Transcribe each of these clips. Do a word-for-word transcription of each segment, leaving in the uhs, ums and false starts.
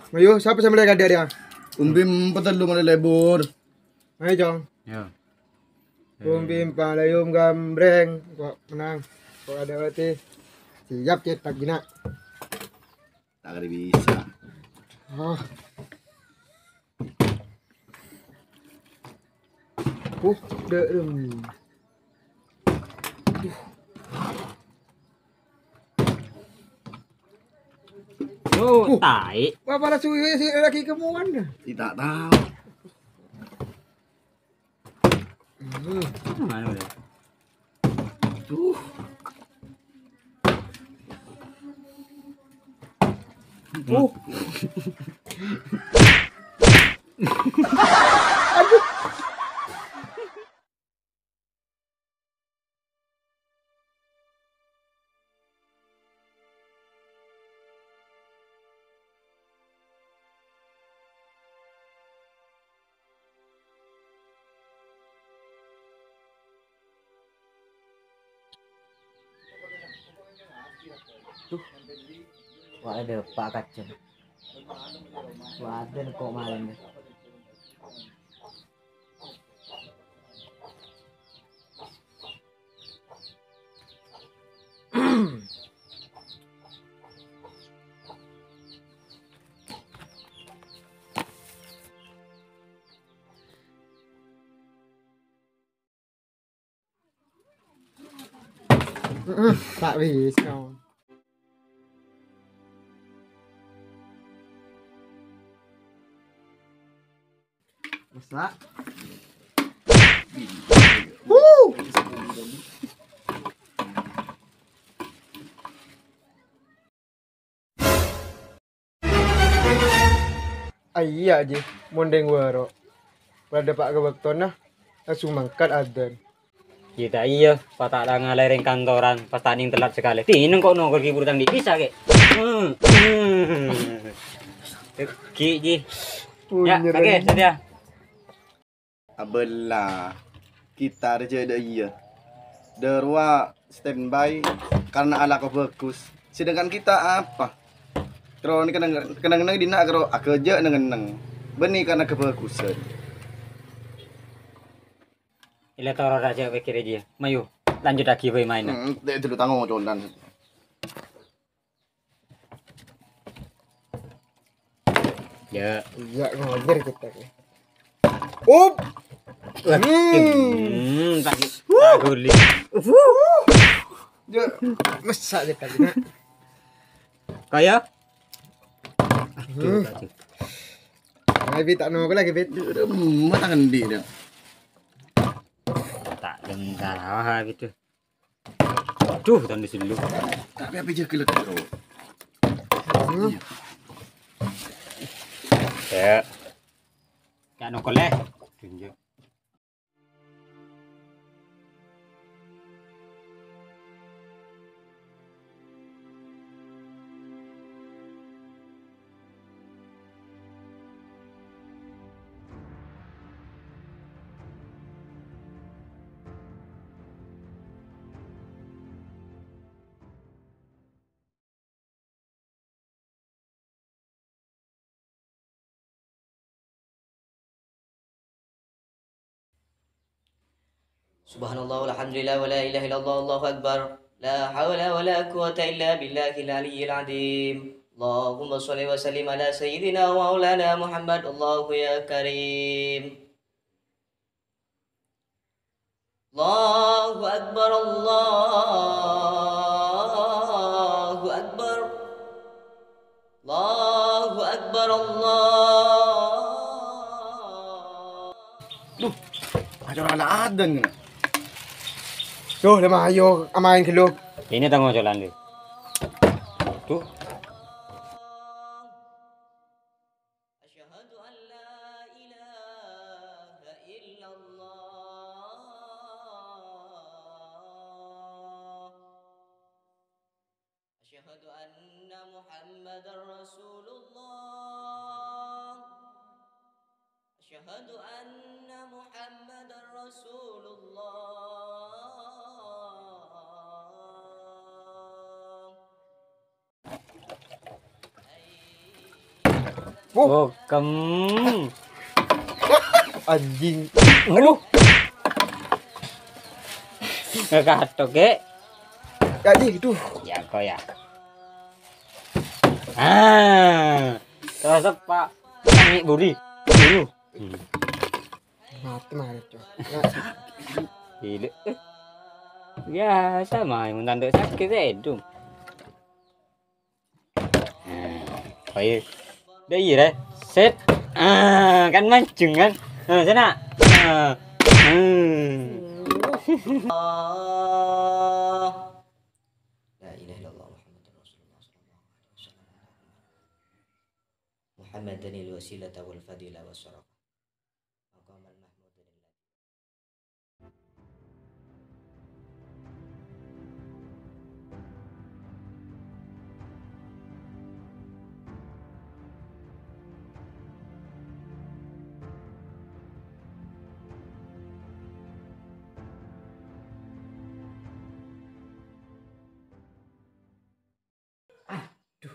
Ayo, sapa sè mellè kadhi' rèya? Umbi empat telu malè lebur. Ayo, Cong. Ya. Umbi empat layum gambreng. Kok menang? Kok ada mati? Siap cetak gina. Tak ada bisa. Oh. Uh, dek. Oh, tai. Apa langsung si lagi kemuan? Tidak tahu. Hmm. Mana udah? Tuh. Uh. Duh. Wah, ada Pak Kacen. Wah, ada kok malam deh. Tak bisa. Masak. Wuh. Ayya, Ji, mon deng waro. Padâ pa' ka bâktona, langsung mangkat adzan. Iyâ ta' iyâ, pas ta' la ngalè rèng kantoran, pas ta' nèng telat sakalè. Dinèng kok nongkol ki buru tang di bisa, Kè. Hmm, hmm. Ghi', Ji. Ya, Punyèr. Oke, setia. Abâlla, kita rèya dâ' iyâ. Dâ' rowa standby karena alako bagus. Sedangkan kita apa? Karo nèka neng-, kennengnganna dinna' karo aghâjâ' neng-enneng. Bânnè karena kebagusan. Ella toro' rajâ pèkkèrè jiyâ. Mayu, lanjuttaghi bhâi maènna. Hmm, dâ' dulu tango conan. Ya. Iyâ, ngojer kita. Up. Wah, hmm, tak, tak guli. Ya, masak kita guna. Kaya? Aduh, hmm. Aduh. Ayo, Bit, tak nongol lagi, Bit. Aduh, aduh, emak tangan di, dah. Tak dengar, ah, gitu. Aduh, tandus dulu. Tapi apa jâgâ lagi, bro? Hmm. Ya. Ya, nongkol, eh. Tunjuk. Subhanallah, walhamdulillah, wala ilaha illallah, Allahu akbar. La haula wala quwwata illa billahil aliyyil azim. Allahumma shalli wa sallim ala sayyidina wa maulana Muhammad. Allahu ya karim. Allahu akbar, Allahu akbar. Allahu akbar, Allah. Duh, acara ala adan kena. Duh, lama ayo amain gelo. Ini tanggung jawaban lu. Duh. Asyhadu an la ilaha illallah. Asyhadu anna Muhammadar Rasulullah. Asyhadu anna Muhammadar Rasulullah. Wuh. Bokem. Anjing. Aduh. Ngakato, Gek. Ya, di, duh. Ya, kok ya. Ah. Terus apa? Kami buri. Dulu. Mati marah, Cok. Gila. Biasa, mah, yang tanduk sakit, eh, dong. Nah, oh iya. Udah iya, deh. Set. Ah, kan mancung, kan? Nah, sana. Ah. Hmm. La ilaha illallah Muhammadur Rasulullah sallallahu alaihi wasallam. Muhammadanil wasilata wal fadila was syaraf. Maqamal mahmudan alladzi Adhu.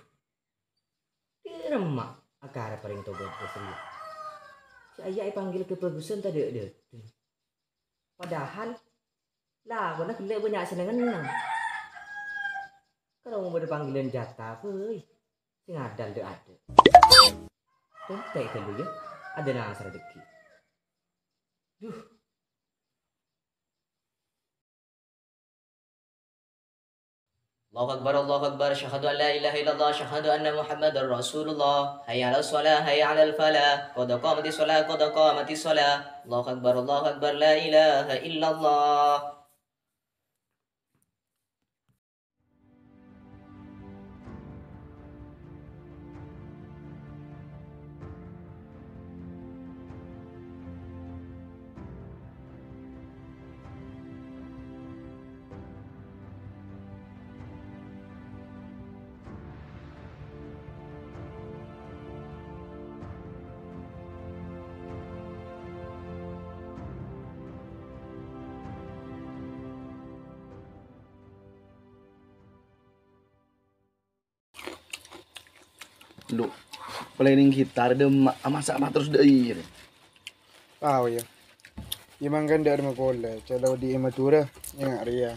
Dhâ' remma akarep orèng tobâ bhâs rèya. Sè aya èpanggil kabhâghusân tadâ'-dhâdhung. Padahal lakona ghellâ' bânnya' sè neng-enneng. Karo mon bâdâ panggilan jata, bhâi, sè ngadâl dâ'-adâ'. Dântè' ghâllu, yâ, adâ' nasara dhâggi'. Duh. Allahu Akbar, Allahu Akbar, asyhadu an la ilaha illallah, asyhadu anna Muhammadar Rasulullah. Hayya 'alas shalah, hayya 'alal falah. Qad qamatis shalah, qad qamatis shalah. Allahu Akbar, Allahu Akbar, la ilaha illallah. Lu, planning gitar dâ' emma', masa' ma' terros dâ' iyâ. Tao, yâ. Yâ, mangkana dâ' remma polè, ca'na odi' è Madhurâ, enga' rèya.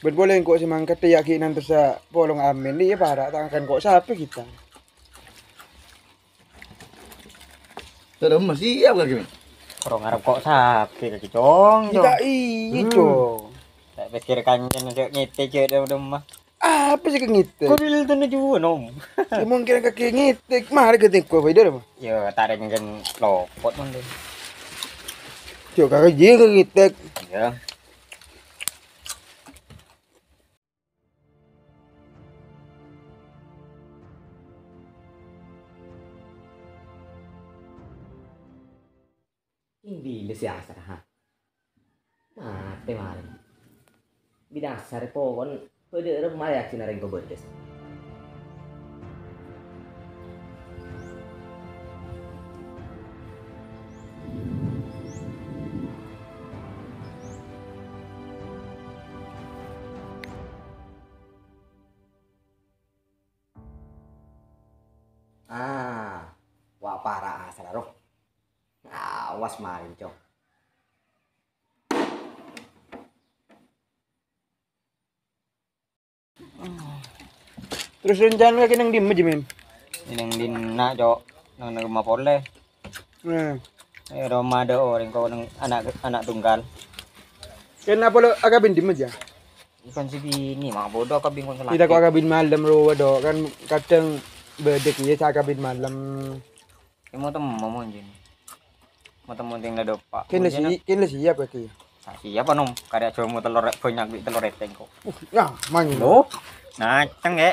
Bân polè engko' sè mangkat, yâ, ghi' nantosa polong amin, iyâ para' ta' ngakan ko' sapè gitar. Terros masih apa gini? Karo ngarep ko' sapè kaki, Cong, Cong. Iyâ, iyâ, Hmm. Cong. Tak pikir kanjeng cek ngete cek dem-dem mah. Apa sih kengite? Kok dulu tuh jual, Om? Ya, mungkin kaki ngite. Mari ke tengko, Pak Idar, Pak. Ya, tarik mungkin lopot, mungkin. Cok, kaki dia kengite. Ya. Kèng bilâ sè asar, ha? Matè malem. Binasa rè pokon bâdâ remma yâ ajina rèng kobâdâs. Ah, wa' para' asar, roh. Awas, malem, Cong. Terros rencana kakè neng dimma, Jè, Min? Neng dinna', Cok. Neng, neng roma polè. Nah. Eh, roma dâ' orèng ko' neng ana', ana' tunggal. Kèng apa lo akabin dimma, Jè? Ikan si bini, mak bodoh akabin kon Tidak kok akabin malem, ro, dâ'. Kan kadhâng bâdâ kèya sè akabin malem. Kèng mau temmo, mon, Jin. Mau temmo ting la dâpa'. Kèng la si-, kèng la siap, Ki. Ah, siap, Nom. Karya jomo telor rè-, bânnya' bi' telor rètèng, kok. Uh, ya, mang. Loh, ngaceng, Kè.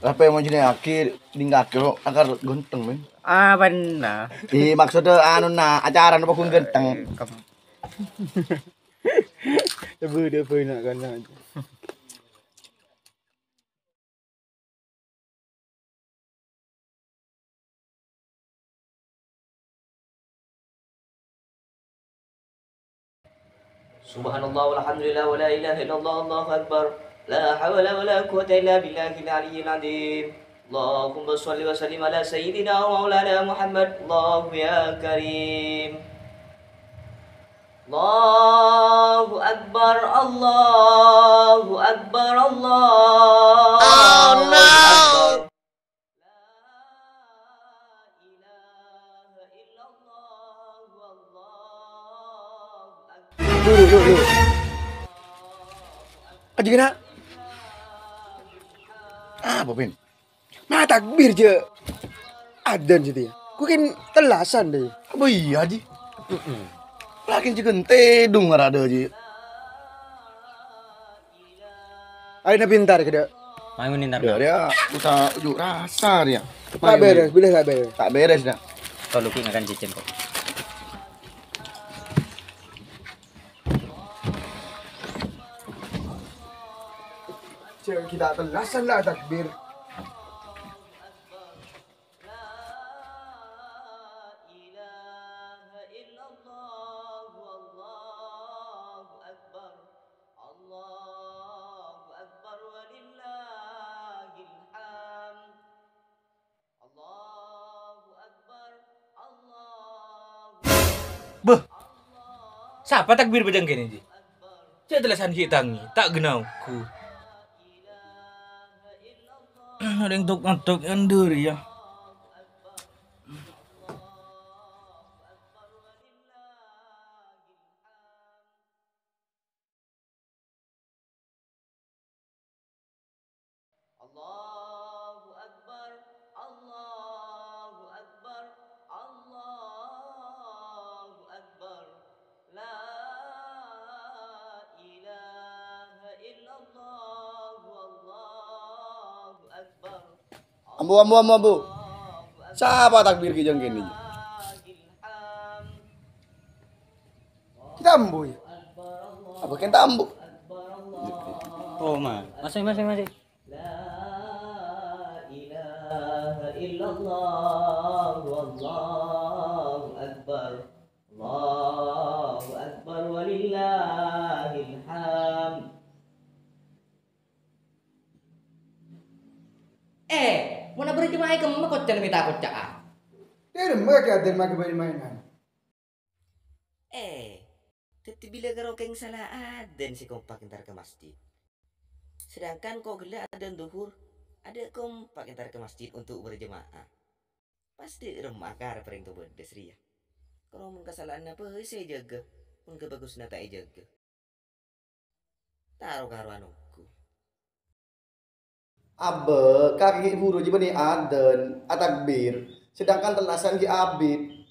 Apa yang mau jadi aki, tinggal ke lo, akar ganteng, men. Ah, bener. Di, maksudnya, anu, nah, acara apa pun ganteng. Eh, kem- Coba dia pernah kan, nah. Subhanallah, walhamdulillah, wa la ilaha illallah, Allahu Akbar. لا حول ولا قوة إلا بالله العلي العظيم. اللهم صل وسلم على سيدنا ومولانا محمد. الله يا كريم. الله أكبر، الله أكبر، الله أكبر. Dulu, dulu, dulu. Aji kena. Apa, Pin? Ma takbir, jâ. Adzan, jâ, ya. Ku kan tellasan, deh. Apa iya, Ji? Lagi juga tèdung arada, Ji. Ayo, na pintar, keda. Ayo, pintar. Dâ' rèya, usa unjuk rasa rèya. Tak beres, bila tak beres? Tak beres, dah. Kalau ki ngakan cicin kok. Cek kita tellasan lah takbir. لا إله إلا الله، والله أكبر، الله أكبر ولله الحمد. الله أكبر، الله أكبر. Beuh, sapa takbir bâjâng kènè, Ji? Cè' tellasan ghi' tangè, ta' ghenna ongghu. Orèng tok-ngetok endhur, ya. Allahu Akbar, Allahu Akbar, Allahu Akbar. La ilaha illallah, Allahu Akbar. Ambu, ambu, ambu, ambu. Sapa takbir ki jang kene? Kita ambu, ya? Apa kita ambu? Oh, ma. Masih, masih, masih. La ilaha illallah, wallahu akbar. Allahu akbar, walillahil hamd. Eh, mon aberri' jema'ah kemma kocca'na mè' ta' kocca'an? Dhâremma kakè adzan maghâbây mainan. Eh, dhâddhi bilâ karo kèng sala adzan sè kompak entar ka masjid. Sedangkan ko' ghellâ' adzan dhuhur, adâ' kompak entar ka masjid untuk berjemaah. Pas dhâremma karep rèng tobâdhâs rèya. Karo mon kasala'anna bhâi sè èjâgâ, mon kabhâghusânna ta' èjâgâ. Ta' ro-karowan ongghu. Abbâ, kakè ghi' bhuru jâ bânnè adzan, atakbir, sedangkan tellasan ghi' abit.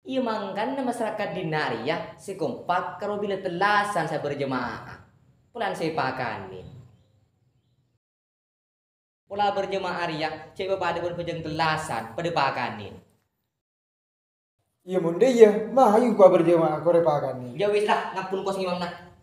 Iyâ mangkana masarakat dinna' rèya sè kompak karo bilâ tellasan sè aberjema'ah. Polana sè èpakanè. Pola berjema'ah rèya cè' papadâ bân bhâjâng tellasan, padâ pakanè. Iyâ, mon dhâ' iyâ, mayu ko' aberjema'ah, korè pakanè. Yâ wis lah, ngampun kos ngimamna.